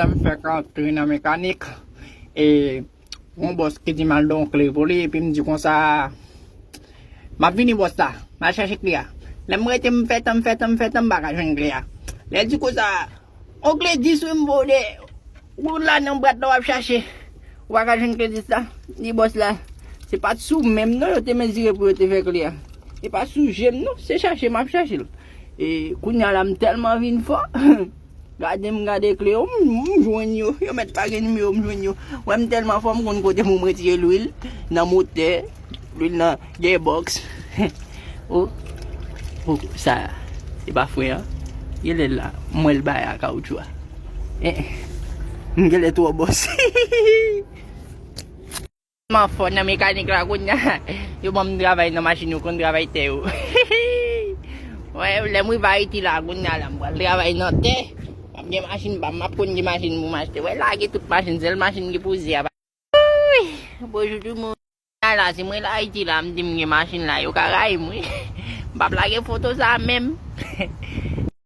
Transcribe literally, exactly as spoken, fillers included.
M fèk antre nan mekanik. E yon bòs ki di m al donk kle pou li, epi m di konsa, m ap vini bòs la, m al chache kle a. Lè m rete, m fè tan, m fè tan, m fè tan, m pa ka jwenn kle a. Lè l di konsa, yon kle dis wi m voye, ou la nan bwat la w ap chache, ou pa ka jwenn kle dis la. Di bòs la, se pa t sou men m non yo te mezire pou yo te fè kle a. Se pa sou je m non, se chache m ap chache l. E kounye a la m tèlman vin fò. Gade m gade kle yo, m, m jwenn yo. Yo mèt pa gen nimewo, m jwenn yo. Wè m tèlman fò, m konn kote pou m retire lwil nan motè, lwil nan gearbox. O, o, sa, se pa fre an. Genlè la, m wè l bay a kawotchou a. Eh, m genlè twò bòs. Tèlman fò nan mekanik la kounye a. Yo ban m travay nan machin, yo konn travay tè yo. Wè, lè m rive Ayiti la kounye a la, m pral travay nan tè. M ap gen machin pa m, m ap konn ki machin pou m achte. Wè, lage tout machin, sèl machin ki poze a. Wi, bonjou tout moun. La, si mwen la Ayiti la, m di m gen machin la, yo ka rayi m wi. M p ap lage foto sa menm.